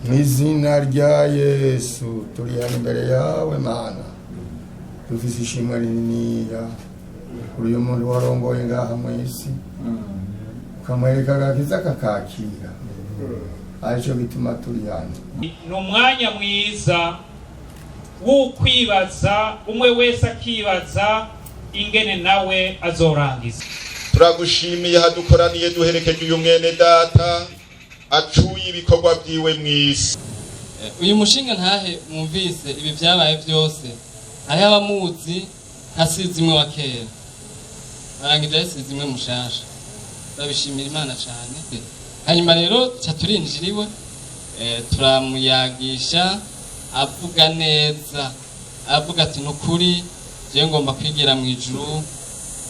Mu izina rya Yesu, turi hano imbere yawe Mana, dufise ishimwe rininiya kuri uyu muntu warongoye ngaha mu isi, ukamwereka agakiza kakakira, aricyo gituma turi hano. Ni umwanya mwiza w'ukwibaza, umwe wese akibaza ingene nawe azorangiza. Turagushimiye hadukoraniye duherekeje uyu mwene data acuye ibikorwa byiwe mw'isi. Uyu mushinga ntahe mwumvise ibi byabaye byose, hariho abamuzi nka Sizimwe wa kera, barangije ari Sizimwe mushasha. Babishimira Imana cyane. Hanyuma rero ca turinjira iwe, turamuyagisha, avuga neza, avuga ati: "Nukuri jewe ngomba kwigira mu ijuru,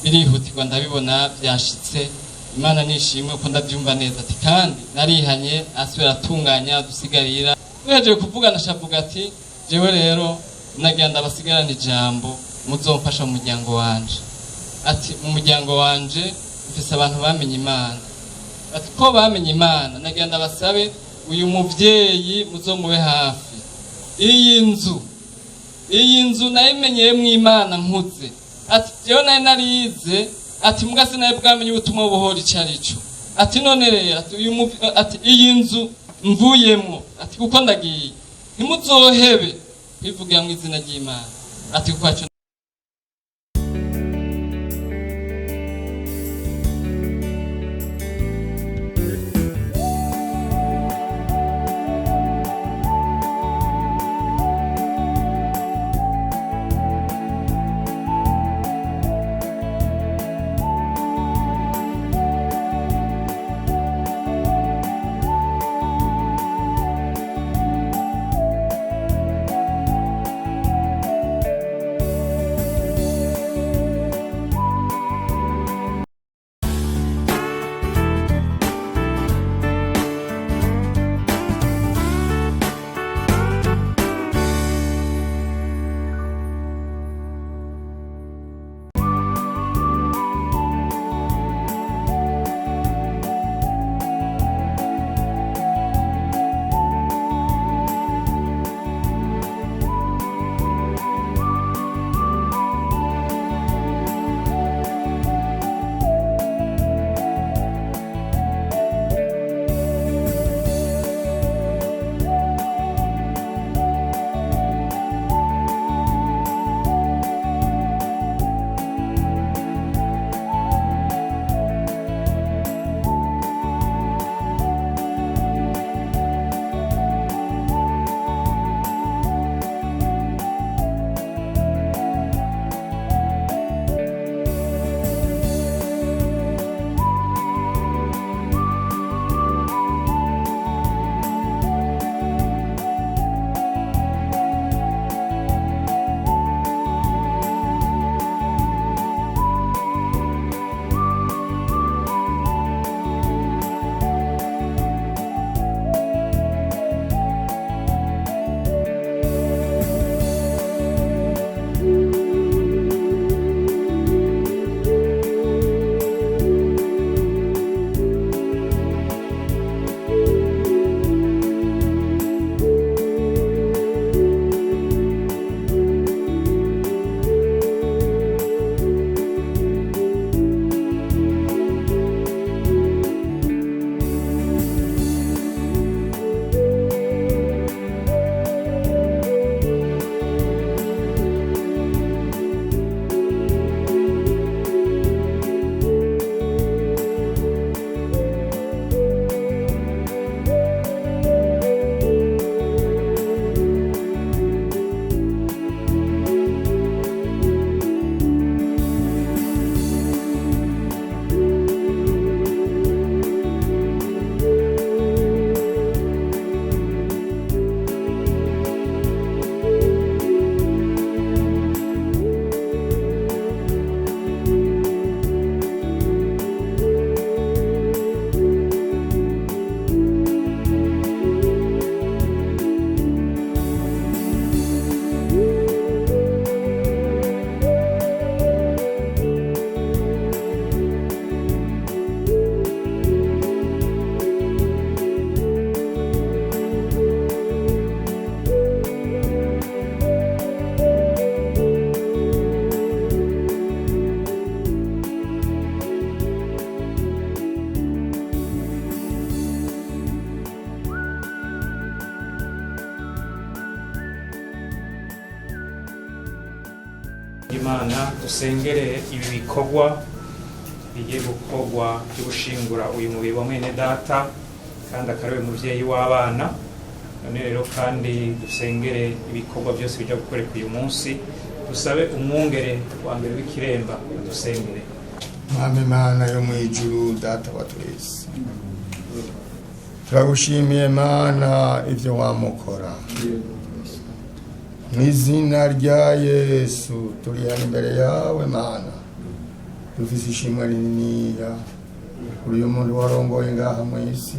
birihutirwa, ndabibona byashitse, Imana nishimwe ko ndabyumva neza." Ati: "Kandi narihanye." Asubira atunganya dusigarira. Duhejeje kuvugana, ashavuga ati: "Jewe rero nagira ndabasigarana ijambo, muzomfasha mu muryango wanje." Ati: "Mu muryango wanje mfise abantu bamenye Imana." Ati: "Ko bamenye Imana, nagira ndabasabe uyu muvyeyi muzomube hafi. Iyi nzu nayimenyeyemwo Imana nkuze." Ati: "Jewe nari narize." Ati: "Muga sinari bwamenye ubutumwa buhora ico arico." Ati: "None rero," ati, ati: "iyi nzu mvuyemwo," ati, "kuko ndagiye, ntimuzohebe kwivugira mu izina ry'Imana." Ati: "Kuko aco Imana dusengere ibi bikorwa bigiye gukorwa byo gushingura uyu mubiri wa mwene data, kandi akaba ari we muvyeyi w'abana. None rero kandi dusengere ibikorwa byose bijya gukoreka uyu munsi. Dusabe umwungere wa mbere w'ikiremba dusengere. Mwami Mana yo mu ijuru, Data wa twese, turagushimiye Mana ibyo wamukora. Mu izina rya Yesu turi hano imbere yawe Mana, dufise ishimwe rininiya kuri uyu muntu warongoye ngaha mu isi,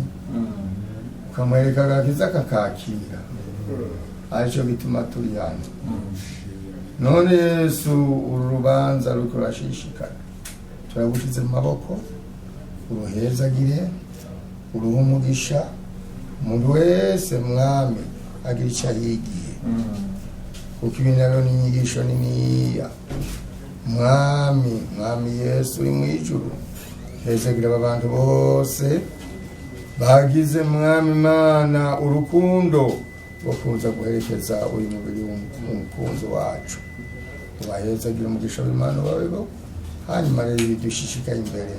ukamwereka agakiza kakakira, aricyo gituma turi hano. None Yesu, uru rubanza ruriko rurashishikara, turagushize mu maboko, uruhezagire, uruhe umugisha. Umuntu wese Mwami agira icyo ahigiye, kuko ibi nabyo ni inyigisho niniya. Mwami, Mwami Yesu uri mu ijuru, hezagira aba bantu bose bagize, Mwami Imana, urukundo rwo kuza guherekeza uyu mubiri w'umukunzi wacu. Ubahezagira umugisha w'Imana babeho. Hanyuma rero ibidushishikaye imbere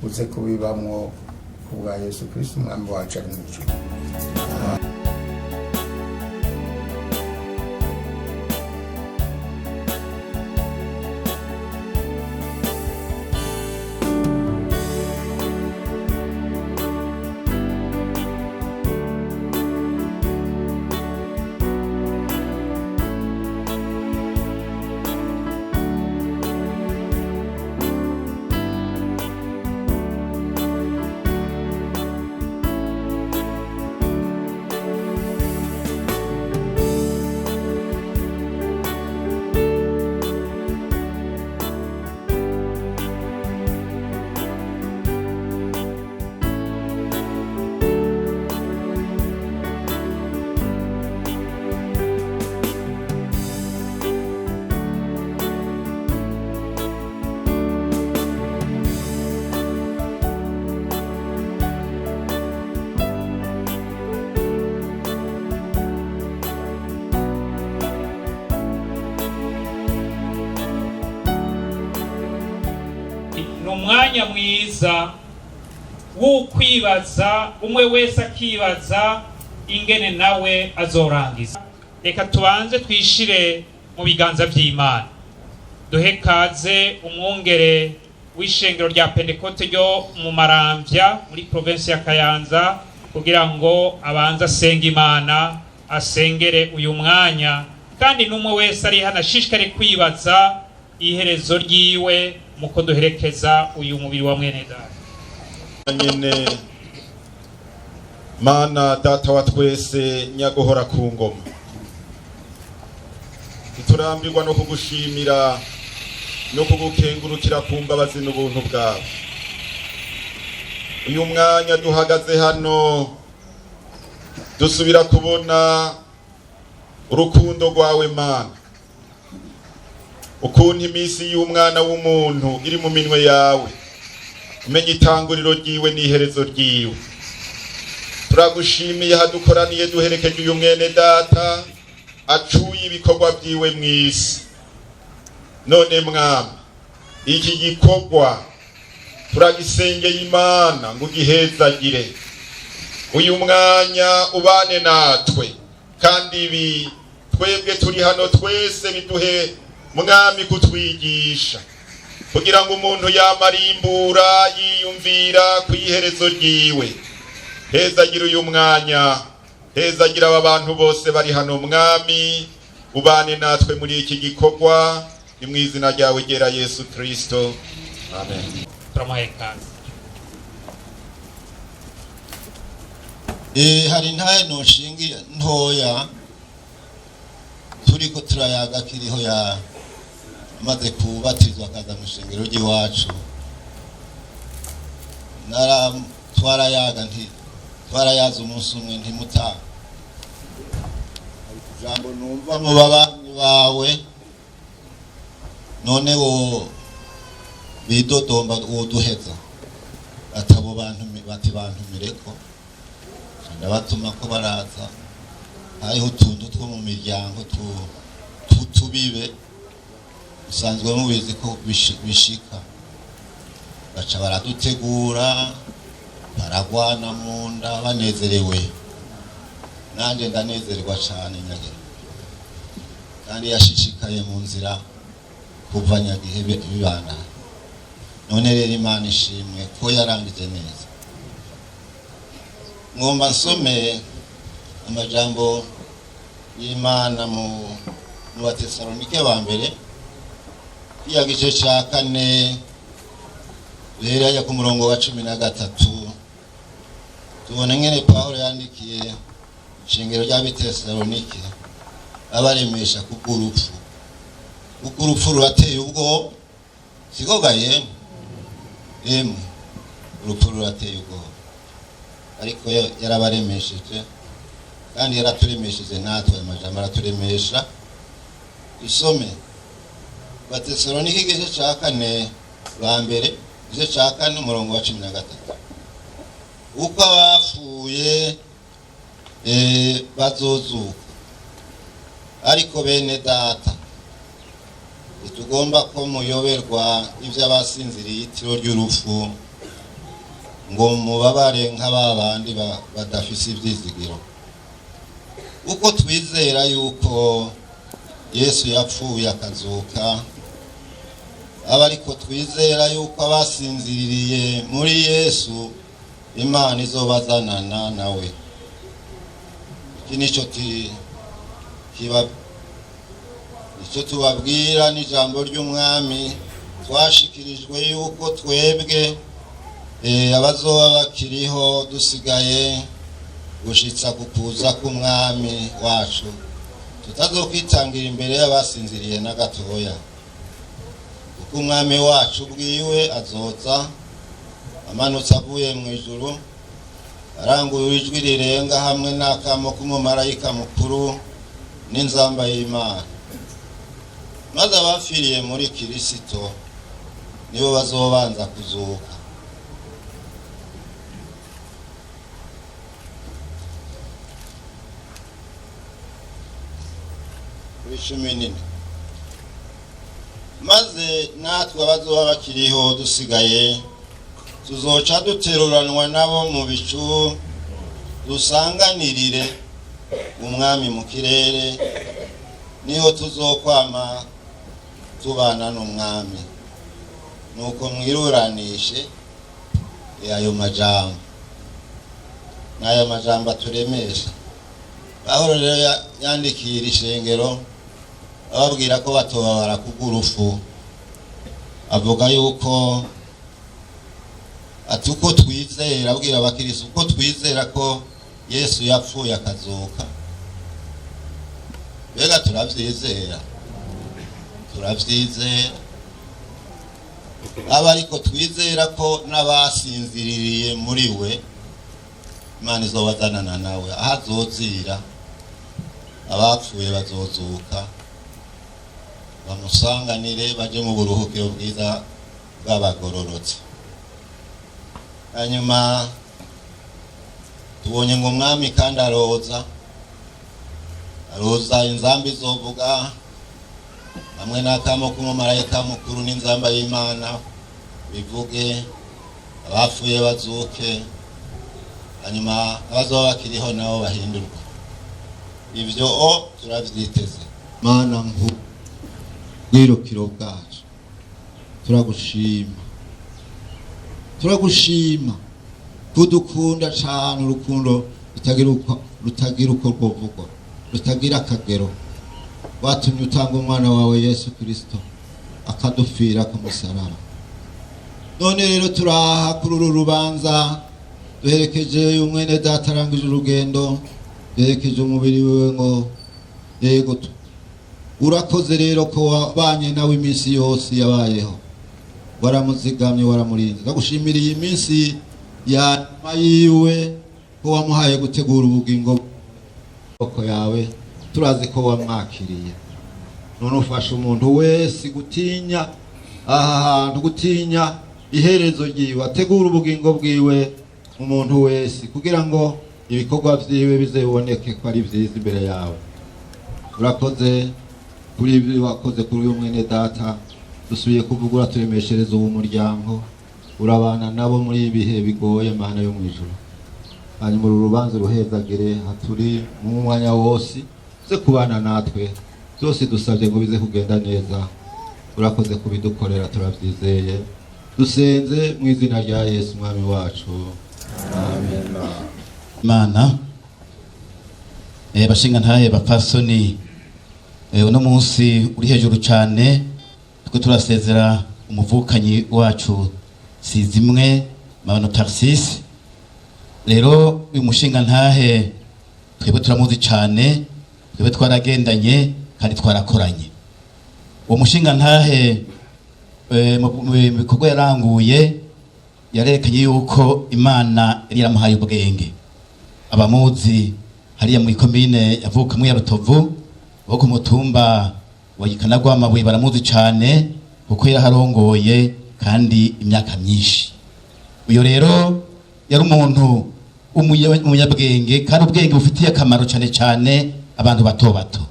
uze kubibamwo ku bwa Yesu Kristo Umwami wacu ari mu ijuru. Ni umwanya mwiza w'ukwibaza, umwe wese akibaza ingene nawe azorangiza. Reka tubanze twishire mu biganza by'Imana, duhe kaze umwungere w'ishengero rya Pentekote ryo mu Maramvya muri provinsi ya Kayanza, kugira ngo abanze asenge Imana, asengere uyu mwanya, kandi n'umwe wese ari hano ashishikare kwibaza iherezo ryiwe muko duherekeza uyu mubiri wa mwene data. Nyene Mana Data wa twese, nyaguhora ku ngoma, ntiturambirwa no kugushimira no kugukengurukira ku mbabazi n'ubuntu bwawe. Uyu mwanya duhagaze hano dusubira kubona urukundo rwawe Mana, ukuntu iminsi y'umwana w'umuntu iri mu minwe yawe, umenya itanguriro ryiwe n'iherezo ryiwe. Turagushimiye hadukoraniye duherekeje uyu mwene data acuye ibikorwa byiwe mu isi. None Mwami, iki gikorwa turagisengeye Imana ngo ugihezagire, uyu mwanya ubane natwe, kandi ibi twebwe turi hano twese biduhe Mwami kutwigisha, kugira ngo umuntu yamarimbura yiyumvira ku iherezo ryiwe. Hezagira uyu mwanya, hezagira aba bantu bose bari hano Mwami, ubane natwe muri iki gikorwa. Ni mu izina ryawe ryera Yesu Kristo, amen. Turamuhaye kaze. Hari intahe noshinga ntoya. Turiko turayaga kiriho ya amaze kubatizwa akaza mu ishengero ry'iwacu, nara twarayaga nti twarayaze umunsi umwe ntimuta ijambo numva mu babanyi bawe, none wo bidodomba woduheza atabo bantu bati bantumireko, ndabatuma ko baraza. Hariho utuntu two mu miryango tubibe. Musanzwe mubizi ko bishika baca baradutegura, baragwana mu nda banezerewe. Nanjye ndanezerwa cyane Nyagihe, kandi yashishikaye mu nzira kuva Nyagihe bibana. None rero Imana ishimwe ko yarangije neza. Ngomba nsome amajambo y'Imana mu Batesalonike ba mbere, iya gice cya 4, duhera hajya ku murongo wa 13. Tubona ngene Pawulo yandikiye ishengero ry'Abitesalonike abaremesha kubw'urupfu, kuko urupfu rurateye ubwoba. Siko ga yemwe? Yemwe, urupfu rurateye ubwoba, ariko yarabaremesheje kandi yaraturemesheje natwe. Ayo majambo araturemesha. Isome Batesalonike igice cya 4, ba mbere igice cya 4, umurongo wa 13: uko abapfuye bazozuka. Ariko bene data, ntitugomba ko muyoberwa iby'abasinziriye itiro ry'urupfu, ngo mubabare nk'aba bandi badafise ibyizigiro. Uko twizera yuko Yesu yapfuye akazuka, aba ariko twizera yuko abasinziriye muri Yesu Imana izobazanana nawe. Iki nicyo kiba icyo tubabwira n'ijambo ry'Umwami twashikirijwe, yuko twebwe abazoba bakiriho dusigaye gushitsa ku kuza k'Umwami wacu, tutazokwitangira imbere y'abasinziriye na gatoya. Kuko Umwami wacu ubwiwe azoza amanutse avuye mu ijuru, arangurura ijwi rirenga hamwe n'akamo k'umumarayika mukuru n'inzamba y'Imana, maze abapfiriye muri Kirisito nibo bazobanza kuzuka. Kuri 14: maze natwe abazoba bakiriho dusigaye tuzoca duteruranwa nabo mu bicu, dusanganirire Umwami mu kirere, niho tuzokwama tubana n'Umwami. Nuko mwiruranishe. Ayo majambo n'ayo majambo aturemesha. Pawulo rero yandikiye iri shengero ababwira ko batobabara kubw'urupfu. Avuga yuko ati uko twizera, abwira abakirisitu uko twizera ko Yesu yapfuye akazuka. Mbega turavyizera? Turavyizera. Aba ariko twizera ko n'abasinziririye muri we Imana izobazanana nawe aho azozira. Abapfuye bazozuka bamusanganire, baje mu buruhukiro bwiza bw'abagororotse. Hanyuma tubonye ngo Umwami kandi aroza, aroza inzamba izovuga hamwe n'akamo k'umumarayika mukuru n'inzamba y'Imana bivuge, abapfuye bazuke, hanyuma abazoba bakiriho nabo bahindurwa. Ivyo o turavyiteze. Mana nku bwirukiro bwacu, turagushima, turagushima kudukunda cane, urukundo rutagira uko rwovugwa, rutagira akagero. Watumye utanga umwana wawe Yesu Kristo akadupfira ku musaraba. None rero turaha kuri uru rubanza, duherekeje umwene data arangije urugendo, duherekeje umubiri wiwe ngo yego. Urakoze rero ko wabanye nawe iminsi yose yabayeho, waramuzigamye, waramurinze. Ndagushimira iyi minsi ya nyuma yiwe ko wamuhaye gutegura ubugingo bw'amaboko yawe. Turazi ko wamwakiriye. None ufasha umuntu wese gutinya aha hantu, gutinya iherezo ryiwe, ategura ubugingo bwiwe umuntu wese, kugira ngo ibikorwa vyiwe bizeboneke ko ari vyiza imbere yawe. Urakoze. Kuri ibyo wakoze kuri uyu mwene data, dusubiye kuvugura turemeshereza uwo muryango, urabana nabo muri ibi bihe bigoye, Mana yo mu ijuru. Hanyuma uru rubanza ruhezagire, haturi mu mwanya wose uze kubana natwe. Byose dusabye ngo bize kugenda neza. Urakoze kubidukorera, turabyizeye, dusenze mu izina rya Yesu Umwami wacu, amen. Imana, bashinga ntahe, bapfasoni, uno munsi uri hejuru cyane twe turasezera umuvukanyi wacu Sizimwe Mabano Tarsis. Rero uyu mushinga ntahe twebwe turamuzi cyane, twebwe twaragendanye kandi twarakoranye. Uwo mushinga ntahe mu bikorwa yaranguye yarerekanye yuko Imana yari yaramuhaye ubwenge. Abamuzi hariya mu ikomine yavukamwo ya Rutovu, bo ku mutumba wa Gikanagwamabuye baramuzi cyane kuko yaraharongoye kandi imyaka myinshi. Uyo rero yari umuntu w'umunyabwenge kandi ubwenge bufitiye akamaro cyane cyane abantu bato bato.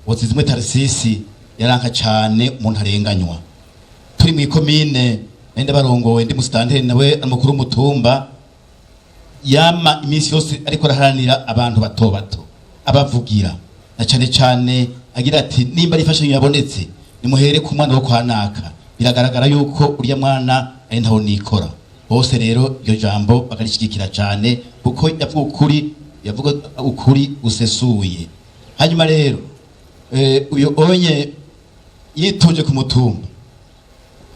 Uwo Tarisisi yaranka cyane umuntu arenganywa. Turi mu ikomine nari ndabarongoye, ndi musitanteri nawe umukuru w'umutumba, yama iminsi yose ariko araharanira abantu bato bato, abavugira na cyane cyane agira ati: "Nimba ari imfashanyo yabonetse, nimuhere ku mwana wo kwa naka, biragaragara yuko urya mwana ari ntaho nikora." Bose rero iryo jambo bakarishyigikira cyane kuko yavuga ukuri, yavuga ukuri gusesuye. Hanyuma rero uyu onye yitoje ku mutumba,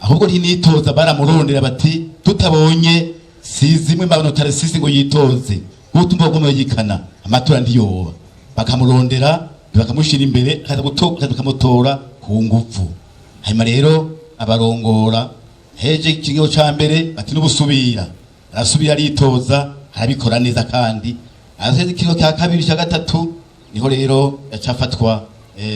ahubwo ntinitoza, baramurondera bati: "Tutabonye Sizimwe Mabano Tarisisi ngo yitoze gutumba gomeyikana, amatora ntiyoba." Bakamurondera, bakamushira imbere, akaza bakamutora ku nguvu. Hanyuma rero abarongora heje ikigo ca mbere, bati n'ubusubira, arasubira aritoza, arabikora neza kandi araheze ikigo cya kabiri, cya gatatu, niho rero yacafatwa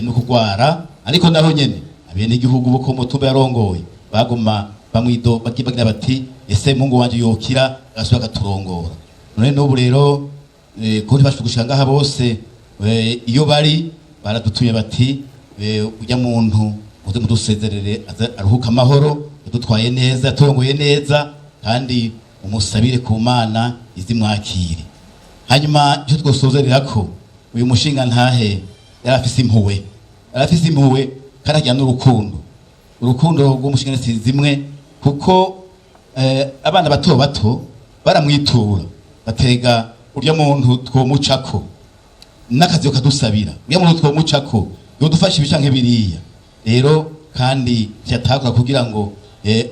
no kugwara. Ariko naho nyene abene igihugu bo ku mutumba yarongoye baguma bamwido bagira bati: "Ese Mungu wanje yokira agasubira akaturongora?" None n'ubu rero ko ntibashobora gushika ngaha bose, iyo bari baradutumye bati: "Ujya muntu uze mudusezerere, aze aruhuke amahoro, yadutwaye neza, yaturongoye neza, kandi umusabire ku Mana izimwakire." Hanyuma icyo twosozerera ko uyu mushinga ntahe yari afise impuwe, yari afise impuwe kandi agira n'urukundo, urukundo rw'umushinga Sizimwe, kuko abana bato bato baramwitura batega: "Urya muntu twomucako n'akazi kadusabira, urya muntu twomucako yodufasha ibi canke biriya." Rero kandi vyatakora kugira ngo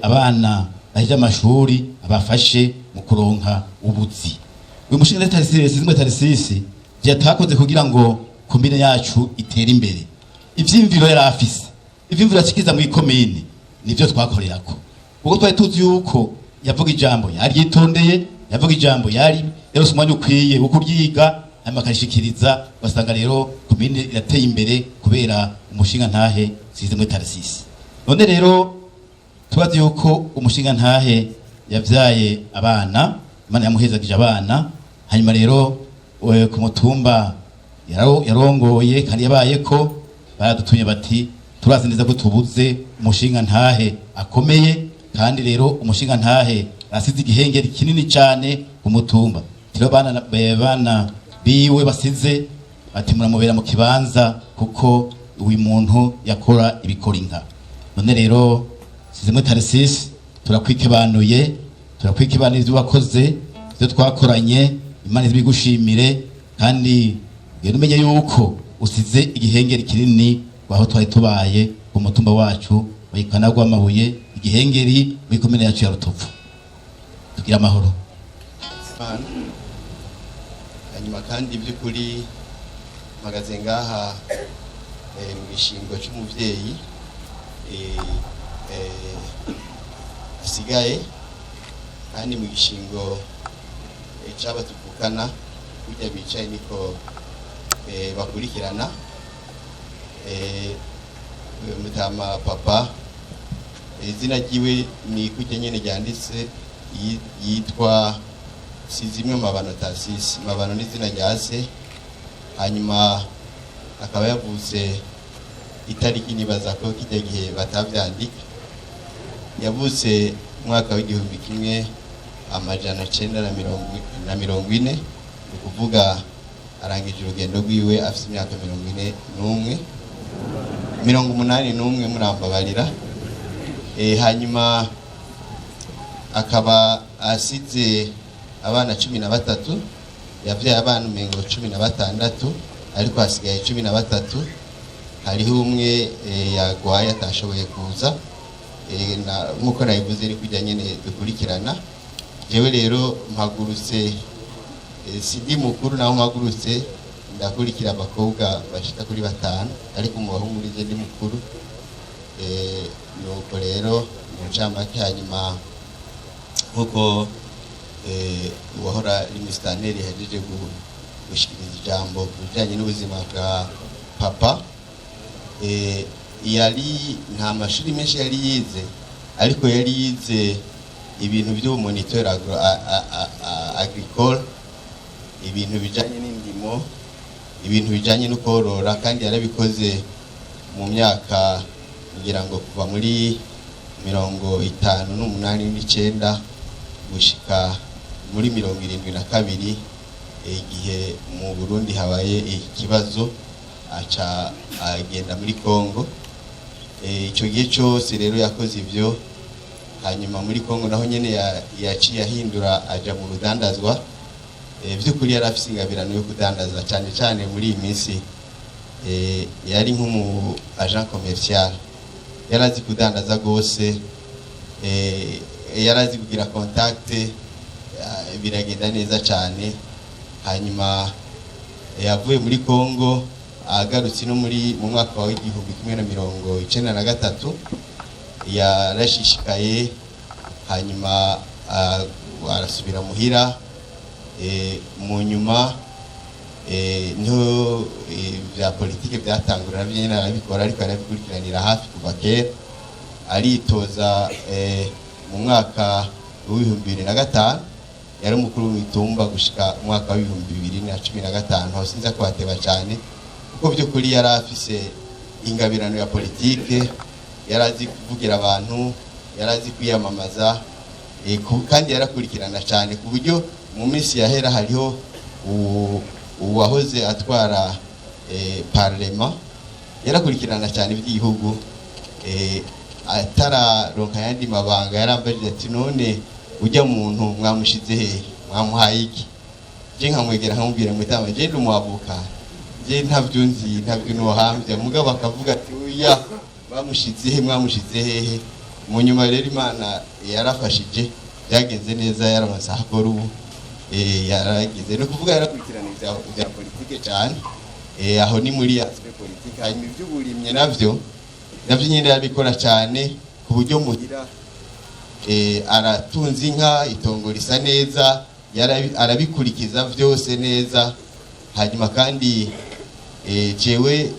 abana baheje amashuri abafashe mu kuronka ubuzi. Uyu mushinga Tarisisi, Sizimwe Tarisisi, vyatakoze kugira ngo komine yacu itere imbere. Ivyimviro yari afise, ivyimviro yashikiza mu ikomine, nivyo twakorerako, kuko twari tuzi yuko yavuga ijambo yaryitondeye, yavuga ijambo yari yarose umwanya ukwiye wo kuryiga, hanyuma akarishikiriza. Ugasanga rero komine irateye imbere kubera umushinga ntahe Sizimwe Tarisisi. None rero tubazi yuko umushinga ntahe yavyaye abana, Imana yamuhezagije abana. Hanyuma rero ku mutumba yarongoye kandi yabayeko, baradutumye bati: "Turazi neza ko tubuze umushinga ntahe akomeye, kandi rero umushinga ntahe asize igihengeri kinini cyane ku mutumba." Tiro bana bana biwe basize bati: "Muramubera mu kibanza kuko uyu muntu yakora ibikora inka." None rero Sizimwe Tarisisi, turakwikebanuye, turakwikibanira ibyo wakoze, ibyo twakoranye, Imana izibigushimire, kandi ugende umenye yuko usize igihengeri kinini aho twari tubaye ku mutumba wacu wa Amabuye, igihengeri muri komine yacu ya Rutovu. Tugira amahoro. Imana. Hanyuma kandi by'ukuri mpagaze ngaha mu gishingo cy'umuvyeyi asigaye, kandi mu gishingo c'aba tuvukana, burya bicaye niko bakurikirana. Mutama papa, izina ryiwe ni kurya nyene ryanditse, yitwa Sizimwe Mabano Tasisi. Mabano ni izina rya se, hanyuma akaba yavutse Itariki nibaza ko kijya gihe batavyandika. Yavutse umwaka w'1940, ni ukuvuga arangije urugendo rwiwe afite imyaka 41, 81, murambabarira. Hanyuma akaba asize abana 13. Yavyaye abana umengo 16, ariko hasigaye 13. Hariho umwe yagwaye atashoboye kuza. Nkuko nabivuze, ni kujya nyene dukurikirana. Jewe rero mpagurutse, sindi mukuru, naho mpagurutse ndakurikira abakobwa bashika kuri batanu, ariko mu bahungu nije ndi mukuru. Nuko rero mu ncamake, hanyuma nkuko uwahora ari musitanteri yahejeje gushikiriza ijambo ku bijyanye n'ubuzima bwa papa, yari nta mashuri menshi yari yize, ariko yari yize ibintu by'ubumoniteur agricole, ibintu bijyanye n'indimo, ibintu bijyanye no korora, kandi yarabikoze mu myaka ngira ngo kuva muri 58 n'icyenda gushika muri 72, igihe mu Burundi habaye ikibazo aca agenda muri Congo. Ico gihe cyose rero yakoze ivyo. Hanyuma muri Congo naho nyene yaciye ahindura aja mu rudandazwa. By'ukuri yari afise ingabirano yo kudandaza cyane cyane. Muri iyi minsi yari nk'umu agent commercial, yari azi kudandaza gose, yari azi kugira contact, biragenda neza cyane. Hanyuma yavuye muri Congo agarutse no muri mu mwaka wa 1993 yarashishikaye, hanyuma arasubira muhira. Mu nyuma niho bya politike byatangura, nabyo nyine arabikora, ariko arabikurikiranira hafi kuva kera. Aritoza mu mwaka w'2005, yari umukuru w'imitumba gushika umwaka w'2015. Aho sinza kuhateba cyane, kuko by'ukuri yari afise ingabirano ya politike, yari azi kuvugira abantu, yari azi kwiyamamaza, kandi yarakurikirana cyane, ku buryo mu minsi yahera hariho uwahoze atwara parlement, yarakurikirana cyane iby'igihugu. Atararonka ayandi mabanga, yarambajije ati: "None ujya muntu mwamushize hehe? Mwamuhaye iki?" Je nkamwegera nkamubwira ngo: "Tama, je ndi umwavocat, je ntabyo nzi, ntabyo nohambya." Mugabo akavuga ati: "Oya, bamushize he? Mwamushize hehe?" Mu nyuma rero Imana yarafashije, byagenze neza, yararonse aho akora ubu. Yaragize, ni ukuvuga yarakurikirana ibya politike cyane. Aho ni muri aspect politique. Hanyuma iby'uburimyi navyo nyine yarabikora cyane, ku buryo muhira aratunze inka, itongo risa neza, arabikurikiza byose neza. Hanyuma kandi jewe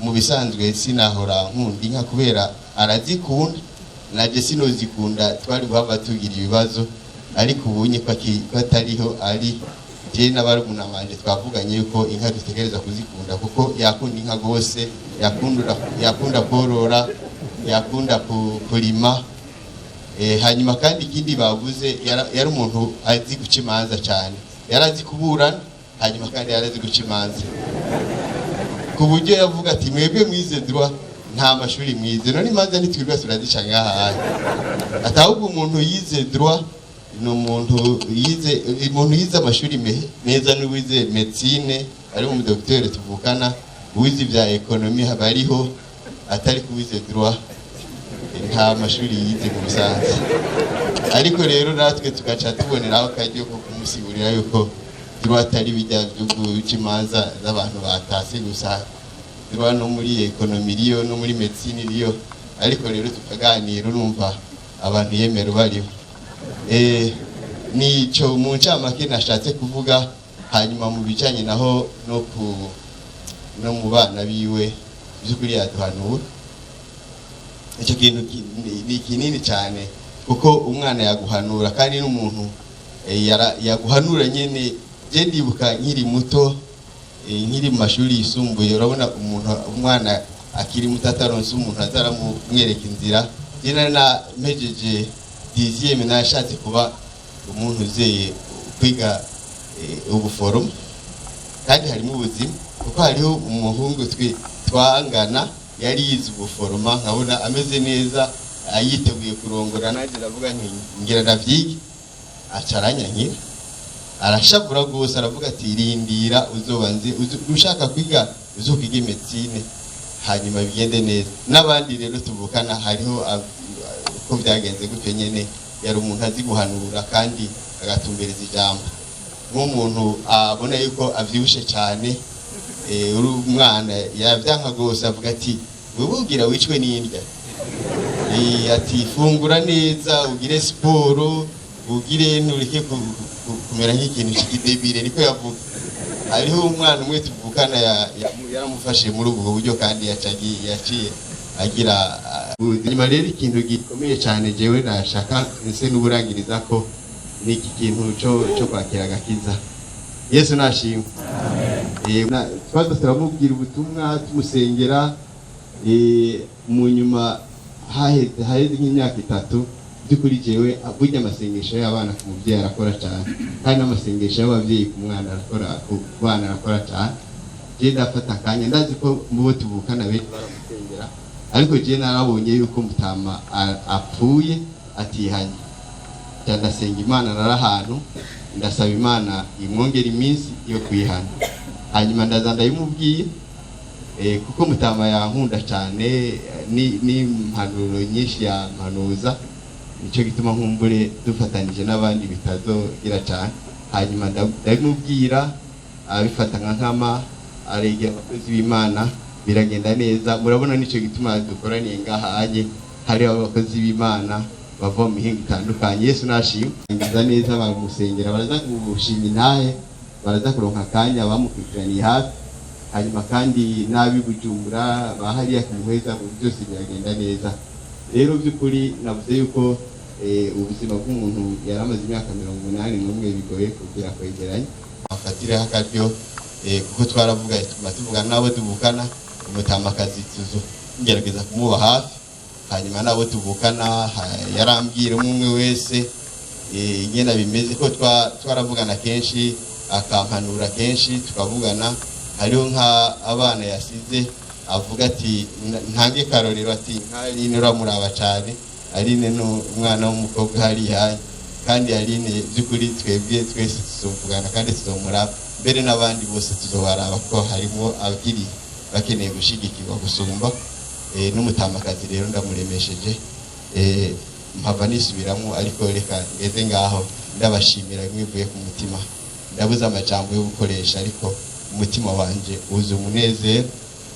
mu bisanzwe sinahora nkunda inka, kubera arazikunda naje sinozikunda, twari guhava tugira ibibazo. Ariko ubunye ko atariho ari, je n'abarumuna banje twavuganye yuko inka dutegereza kuzikunda, kuko yakunda inka gose, yakunda korora, yakunda kurima. Hanyuma kandi ikindi bavuze, yari umuntu azi guca imanza cyane, yari azi kuburana, hanyuma kandi yari azi guca imanza, ku buryo yavuga ati: "Mwebwe mwize droit, nta mashuri mwize, none imanza ntitwirirwa turazica ngaha." Ati: "Ahubwo umuntu yize droit ni umuntu yize amashuri meza n'uwize médecine, ari mu docteur tuvukana, uwize ibya économie haba ariho, atari kuwize droit nta mashuri yize mu bisanzwe." Ariko rero natwe tugaca tuboneraho akaryo ko kumusigurira yuko droit atari bijya byo guca imanza z'abantu batase gusa, droit no muri économie iriyo, no muri médecine iriyo. Ariko rero tukaganira, urumva abantu yemera bariho. Nico mu ncamake nashatse kuvuga. Hanyuma mu bijanye naho no mu bana biwe, by'ukuri yaduhanura. Icyo kintu ni kinini cyane, kuko umwana yaguhanura, kandi n'umuntu yaguhanura nyene. Je ndibuka nkiri muto, nkiri mu mashuri yisumbuye, urabona umuntu umwana Akiri muto ataronse umuntu azaramumwereka inzira. Je nari nampejeje dixième, nashatse kuba umuntu uzeye kwiga ubuforomo, kandi harimo ubuzima, kuko hariho umuhungu twe twangana yari yize ubuforoma, nkabona ameze neza, yiteguye kurongora. Nanjye ndavuga nti ngira ndavyige, aca aranyankira, arashavura rwose, aravuga ati: "Rindira uzobanze ushaka kwiga uzokwige médecine, hanyuma bigende neza." N'abandi rero tuvukana hariho uko byagenze gutyo nyene. Yari umuntu azi guhanura kandi agatumbereza ijambo, nk'umuntu abona yuko avyibushe cyane, uri umwana yavyanka rwose, avuga ati: "Wewe ugira wicwe n'indya." Ati: "Fungura neza, ugire siporo, ugire ntureke kumera nk'ikintu c'ikidébile." Niko yavuga. Hariho umwana umwe tuvukana yaramufashe muri ubwo buryo, kandi yaciye agira nyuma. Rero ikintu gikomeye cyane jewe nashaka nse n'uburangiriza ko ni iki kintu cyo kwakira agakiza. Yesu nashimwe. Twaza turamubwira ubutumwa, tumusengera. Mu nyuma haheze nk'imyaka 3. By'ukuri jewe burya amasengesho y'abana ku mubyeyi arakora cyane, kandi n'amasengesho y'ababyeyi ku mwana arakora, ku bana arakora cyane. Je ndafata akanya, ndazi ko mu bo tuvukana benshi baramusengera, ariko je narabonye yuko mutama apfuye atihanye. Nca ndasenga Imana, nari ahantu, ndasaba Imana imwongera iminsi yo kwihana. Hanyuma ndaza ndabimubwiye, kuko mutama yankunda cyane, n'impanuro nyinshi yampanuza. Nicyo gituma nkumbure dufatanije n'abandi bitazogira cyane. Hanyuma ndabimubwira, abifata nka nkama, aregera abakozi b'Imana, biragenda neza. Murabona nicyo gituma dukoraniye ngaha anye, hariho abakozi b'Imana bava mu mihingo itandukanye. Yesu nashimwe. Ngiza neza, baramusengera, baraza gushima intahe, baraza kuronka akanya bamukurikiraniye hafi. Hanyuma kandi n'ab'i Bujumbura bahariya kumuheza, byose biragenda neza. Rero by'ukuri navuze yuko ubuzima bw'umuntu yari amaze imyaka 81 bigoye kugira kwegeranya. Afatireho akaryo, kuko twaravuga, tuma tuvugana n'abo tuvukana, umutamakazi tuzo ngerageza kumuba hafi. Hanyuma n'abo tuvukana yarambwira umwe umwe wese ingene bimeze, ko twaravugana kenshi, akampanura kenshi, tukavugana. Hariho nka abana yasize, avuga ati ntange karorero, ati nka Aline uramuraba cyane. Aline ni umwana w'umukobwa hariya, kandi Aline by'ukuri twebwe twese tuzovugana kandi tuzomuraba, mbere n'abandi bose tuzobaraba, ko harimo abakiri bakeneye gushigikirwa gusumba. N'umutamakazi rero ndamuremesheje, mpava nisubiramo, ariko reka ngeze ngaho. Ndabashimira mwivuye ku mutima. Ndabuze amajambo yo gukoresha, ariko umutima wanje wuzuye umunezero.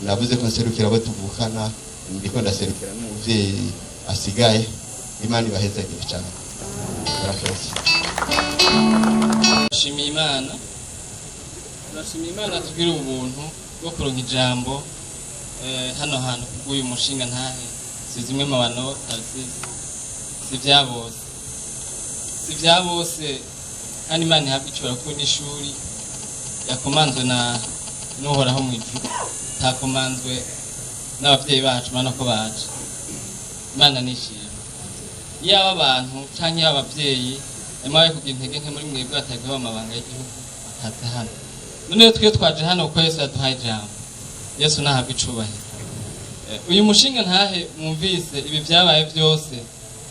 Navuze ko nserukira abo tuvukana, ndiko ndaserukira n'umuvyeyi asigaye. Imana ibahezagire cyane, murakoze. Turashimiye Imana, turashimiye Imana tubwira ubuntu bwo kuronka ijambo hano hantu kubw'uyu mushinga ntahe si zimwe mu bantu Tarcisse. Si bya bose, si bya bose, kandi Imana ihabwa icubahiro kuko n'ishuri yakomanzwe na n'Uhoraho mu ijuru, takomanzwe n'abavyeyi bacu. Mana ko baje, Imana nishimwe. Iyaba abantu canke yaba abavyeyi nyuma yo kugira intege nke muri mwebwe batagiwe amabanga y'igihugu bakaza hano, none twe twaje hano kuko Yesu yaduhaye ijambo. Yesu nahabwa icubahiro. Uyu mushinga ntahe mwumvise ibi byabaye byose,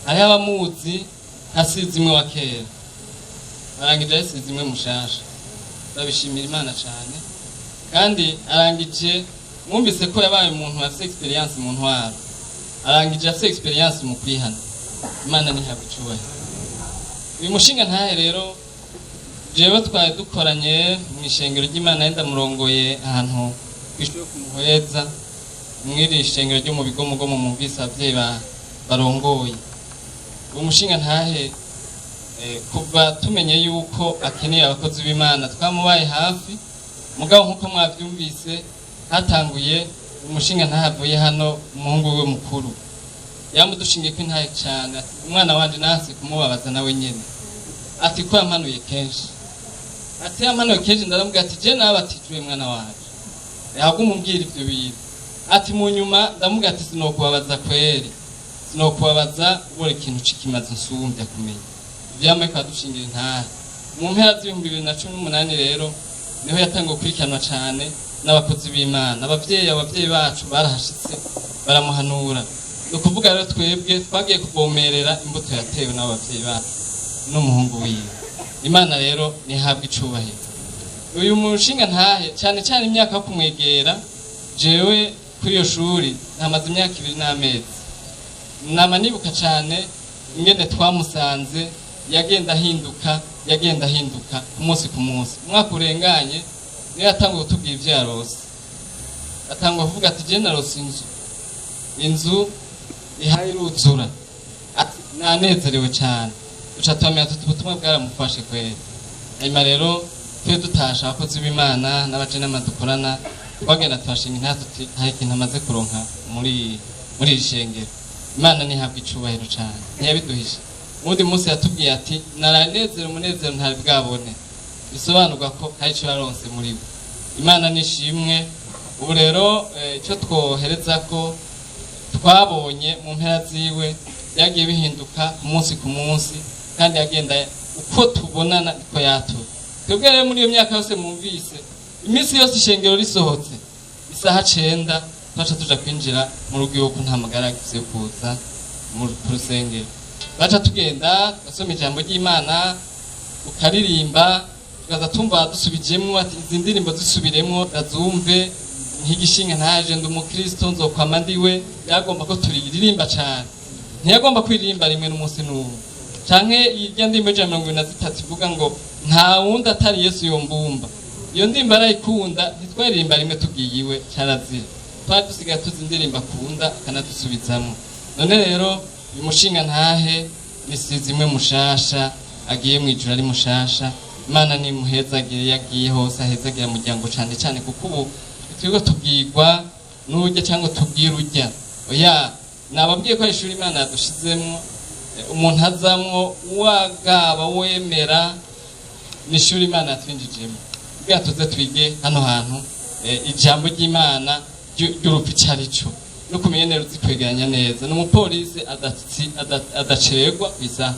hariho abamuzi nka Sizimwe wa kera, arangije ari Sizimwe mushasha. Babishimira Imana cyane. Kandi arangije, mwumvise ko yabaye umuntu afite expérience mu ntwaro, arangije afite expérience mu kwihana. Imana ntihabwa icubahiro. Uyu mushinga ntahe rero jewe twari dukoranye mu ishengero ry'Imana, yenda murongoye ahantu kw'ishuri ku Muhweza, mw'iri shengero ryo mu Bigomogomo. Mwumvise abavyeyi barongoye uwo mushinga ntahe. Kuva tumenye yuko akeneye abakozi b'Imana, twamubaye hafi. Mugabo nk'uko mwavyumvise, hatanguye umushinga ntahe avuye hano, umuhungu we mukuru yamudushingiye ko intahe cane, ati: "Umwana wanje nanse kumubabaza nawe nyene." Ati ko yampanuye kenshi, ati yampanuye kenshi. Ndaramubwira ati: "Je nabatijwe, mwana wanje, ahubwo umubwira ivyo bintu." Ati mu nyuma ndamubwira ati sinokubabaza kweri, sinokubabaza ubora ikintu c'ikimazi nsumbya kumenya ivyamaye kwadushingira intahe. Mu mpera z'2018 rero niho yatanguye gukurikiranwa cane n'abakozi b'Imana. Abavyeyi bacu barahashitse baramuhanura. Ni ukuvuga rero twebwe twagiye kuvomerera imbuto yatewe n'abavyeyi bacu n'umuhungu wiwe. Imana rero ntihabwa icubahiro. Uyu mushinga ntahe cyane cyane imyaka yo kumwegera, jewe kuri iyo shuri ntamaze imyaka 2 n'amezi. Nama nibuka cyane ingene twamusanze, yagenda ahinduka, yagenda ahinduka ku munsi ku munsi. Umwaka urenganye niyo yatanguye kutubwira ivyo yarose. Atangwa kuvuga ati je narose inzu, inzu ihaye iruzura, ati nanezerewe cyane. Duca turamenya tuti ubutumwa bwaramufashe kweri. Hanyuma rero twe dutasha abakozi b'Imana n'abajenama dukorana, twagenda turashinga intahe tuti hari ikintu amaze kuronka muri iri shengero. Imana ntihabwa icubahiro cyane, ntiyabiduhishe. Uwundi munsi yatubwiye ati naranezero umunezero ntari bwabone, bisobanurwa ko hari ico yaronse muri we. Imana nishimwe. Ubu rero icyo twohereza ko twabonye mu mpera ziwe byagiye bihinduka ku munsi ku munsi, kandi yagenda uko tubonana niko yatura. Twebwe rero muri iyo myaka yose mwumvise, iminsi yose ishengero risohotse isaha 9 twaca tuja kwinjira mu rugo iwe, ko nta magara yagize yo kuza ku rusengero. Baca tugenda tugasoma ijambo ry'Imana, ukaririmba, tukaza tumva dusubijemwo ati izi ndirimbo zisubiremwo ndazumve, ntigishinga ntaje ndi umukristo nzokwama ndiwe. Yagomba ko turiririmba cane, ntiyagomba kwiririmba rimwe n'umunsi n'umwe. Canke irya ndirimbo y'ijana 23 ivuga ngo nta wundi atari Yesu yombumba, iyo ndirimbo arayikunda, ntitwaririmba rimwe tugiye iwe, carazira. Twari dusigaye tuzi indirimbo akunda akanadusubizamwo. None rero uyu mushinga ntahe nisize imwe mushasha, agiye mu ijuru ari mushasha. Imana nimuhezagire, yagiye hose ahezagira umuryango cane cane, kuko ubu twebwe tubwirwa n'urya cyangwa tubwira urya. Oya, nababwiye ko ari ishuri Imana yadushizemwo, umuntu azamwo wagaba wemera, ni ishuri Imana yatwinjijemo kugira tuze twige hano hantu ijambo ry'Imana ry'urupfu ico ari cyo, no kumenya neza uzi kwegeranya neza. Ni umupolisi adacererwa kw'isaha.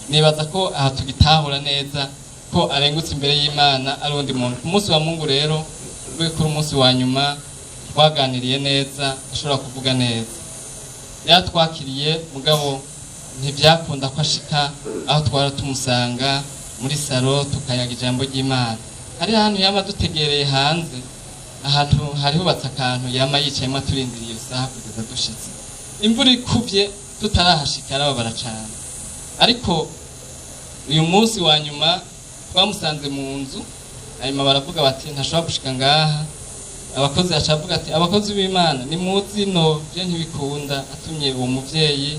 Nibaza ko aha tugitahura neza ko arengutse imbere y'Imana ari undi muntu. Ku munsi wa Mungu rero, kuri umunsi wa nyuma twaganiriye neza, ashobora kuvuga neza, yaratwakiriye, mugabo ntibyakunda ko ashika aho twara tumusanga muri salo tukayaga ijambo ry'Imana. Hari ahantu yama dutegereye hanze, ahantu hari hubatse akantu yama yicayemo aturindiriye iyo saha kugeza dushitse. Imvura ikuvye tutarahashika arababara cane. Ariko uyu munsi wa nyuma twamusanze mu nzu, hanyuma baravuga bati ntashobora gushika ngaha. Abakozi acavuga ati abakozi b'Imana ni muzi no byo ntibikunda, atumye uwo muvyeyi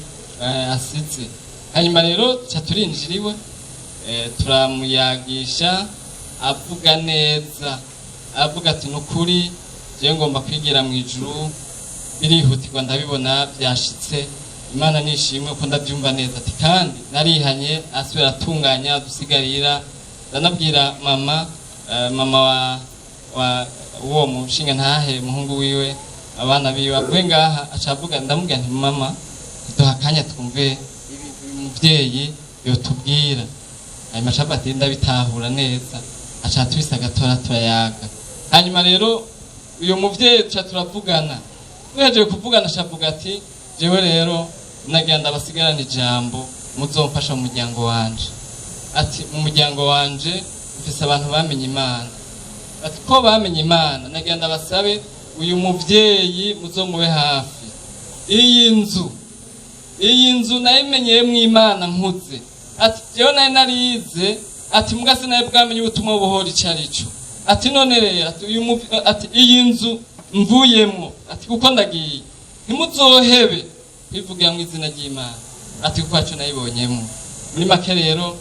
asize. Hanyuma rero ca turinjira iwe, turamuyagisha, avuga neza, avuga ati nukuri je ngomba kwigira mu ijuru, birihutirwa ndabibona byashitse. Imana nishimwe ko ndabyumva neza. Ati kandi narihanye, asubira atunganya dusigarira. Ndanabwira mama, mama wa uwo mushinga ntahe, umuhungu wiwe, abana biwe avuye ngaha acavuga, ndamubwira nti mama duha akanya twumve ibintu uyu muvyeyi yotubwira. Hanyuma acavuga ati ndabitahura neza, aca tubise agatora turayaga. Hanyuma rero uyu muvyeyi tuca turavugana, duhejeje kuvugana acavuga ati jewe rero nagira ndabasigarana ijambo muzomfasha mu muryango wanje. Ati mu muryango wanje mfise abantu bamenye Imana. Ati ko bamenye Imana nagira ndabasabe uyu muvyeyi muzomube hafi. Iyi nzu nayimenyeyemwo Imana nkuze. Ati jewe nari narize, ati muga sinari bwamenye ubutumwa buhora ico arico. Ati none rero ati uyu ati iyi nzu mvuyemwo, ati kuko ndagiye ntimuzohebe kwivugira mu izina ry'Imana, ati kuko aco nayibonyemwo. Muri make rero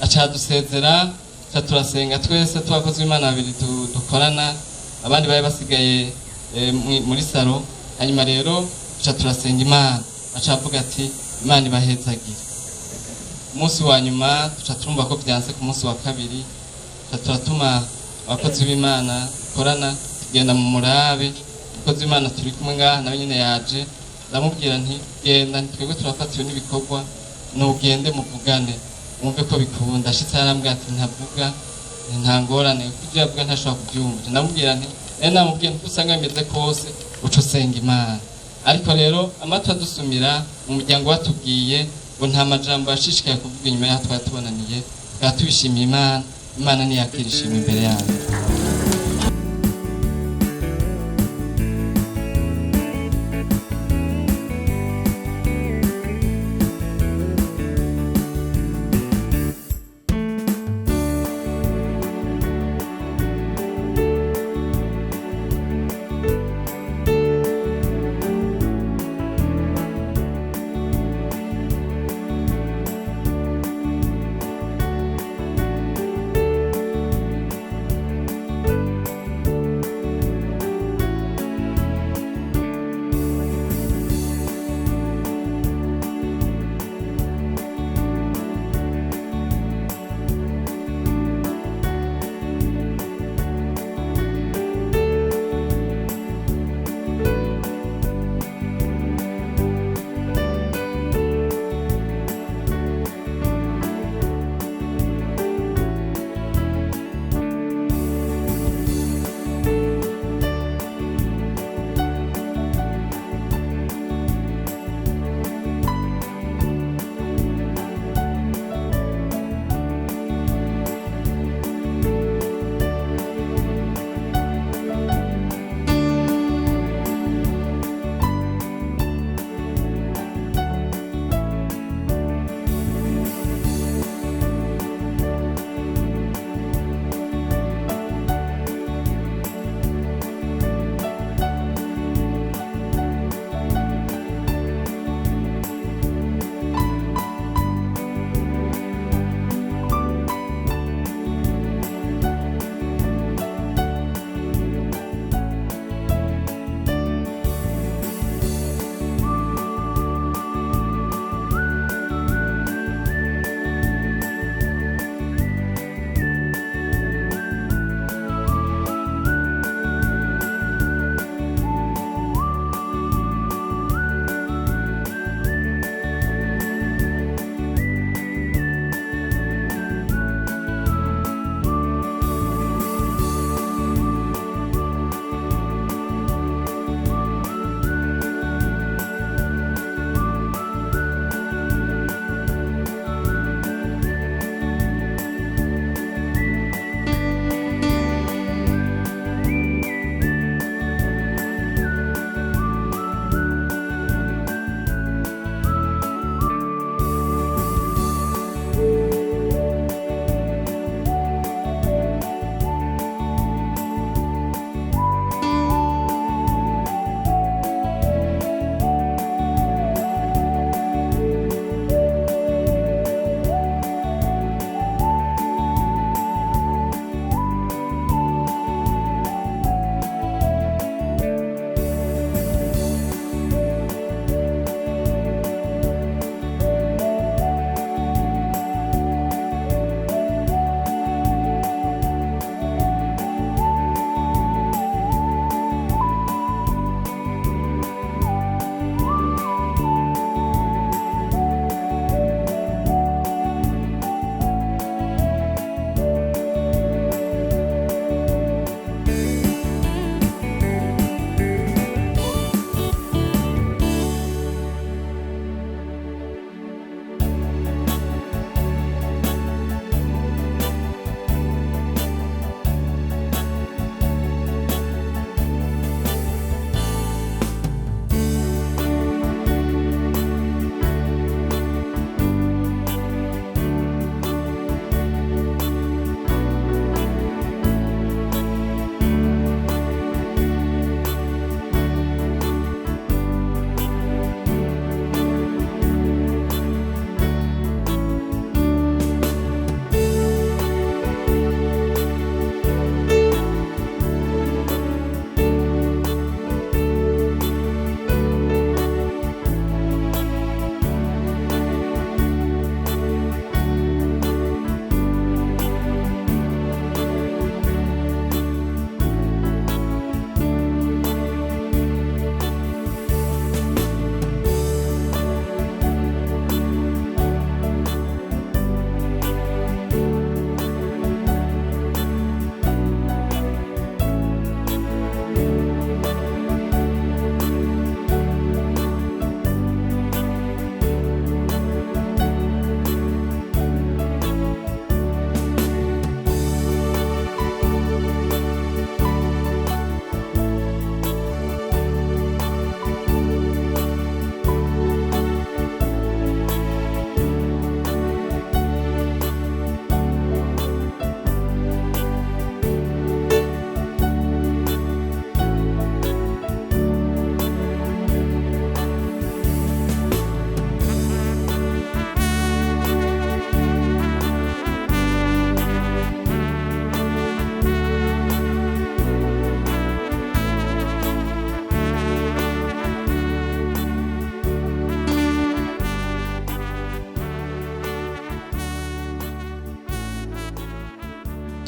acadusezera, ca turasenga twese tubakozi b'Imana babiri dukorana, abandi bari basigaye muri salo. Hanyuma rero ca turasenga Imana, acavuga ati Imana ibahezagire. Umunsi wa nyuma tuca turumva ko vyanse. Ku munsi wa kabiri tuca turatuma abakozi b'Imana dukorana tugenda mu murabe. Umukozi w'Imana turi kumwe ngaha nawe nyine yaje, ndamubwira nti genda, twebwe turafatiwe n'ibikorwa, nugende muvugane wumve ko bikunda. Ashitse arambwira ati ntavuga, nta ngorane, kuko ibyo yavuga ntashobora kubyumva. Ndamubwira nti rero namubwiye nti uko usanga bimeze kose uca usenga Imana. Ariko rero amatwi adusumira mu muryango watubwiye ngo nta majambo yashishikaye kuvuga inyuma y'aho twari tubonaniye, tukaba tubishimiye Imana. Imana ntiyakira ishimwe imbere yayo.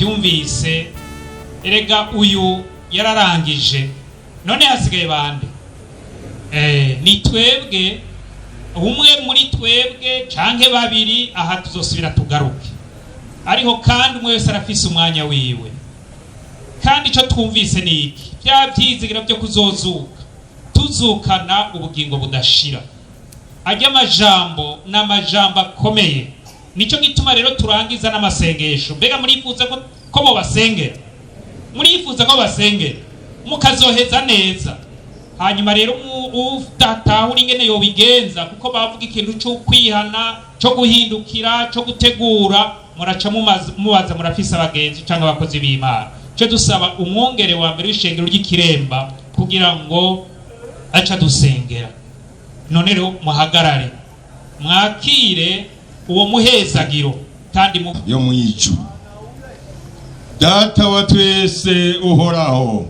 Mubyumvise, erega uyu yararangije, none hasigaye bande? Ni twebwe, umwe muri twebwe canke babiri. Aha tuzosubira tugaruke, ariko kandi umwe wese arafise umwanya wiwe. Kandi ico twumvise ni iki? Bya vyizigira byo kuzozuka, tuzukana ubugingo budashira. Ajya amajambo ni amajambo akomeye. Nicyo gituma rero turangiza n'amasengesho. Mbega murifuza ko mubasengera? Murifuza ko basengera mukazoheza neza? Hanyuma rero udatahura ingene yobigenza, kuko bavuga ikintu cyo kwihana, cyo guhindukira, cyo gutegura, muraca mubaza, murafise abagenzi cyangwa abakozi b'Imana. Cyo dusaba umwungere wa mbere w'ishengero ry'Ikiremba kugira ngo aca dusengera. None rero muhagarare, mwakire uwo muhezagiro kandi mu yo mu ijuru. Data wa twese uhoraho,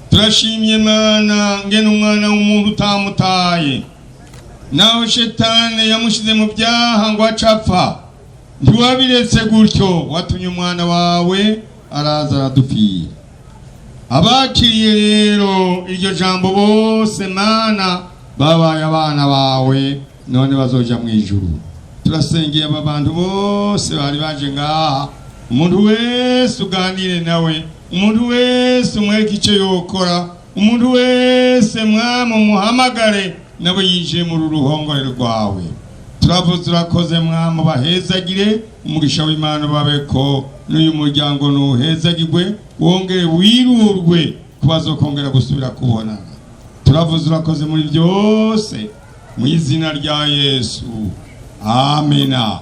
turashimye Mana ngene umwana w'umuntu utamutaye, naho Shetani yamushize mu byaha ngo acapfa. Ntiwabiretse gutyo, watumye umwana wawe araza aradupfira. Abakiriye rero iryo jambo bose, Mana, babaye abana bawe, none bazoja mu ijuru. Turasengeye aba bantu bose bari baje ngaha. Umuntu wese uganire nawe, umuntu wese umwereke icyo yokora, umuntu wese, Mwami, umuhamagare nawe yinjiye muri ruhongore rwawe. Turavuze urakoze, Mwami, bahezagire, umugisha w'Imana babeko, n'uyu muryango nuhezagirwe, wongere wirurwe kubazokongera gusubira kubonana. Turavuze urakoze muri byose, mu izina rya Yesu, amina.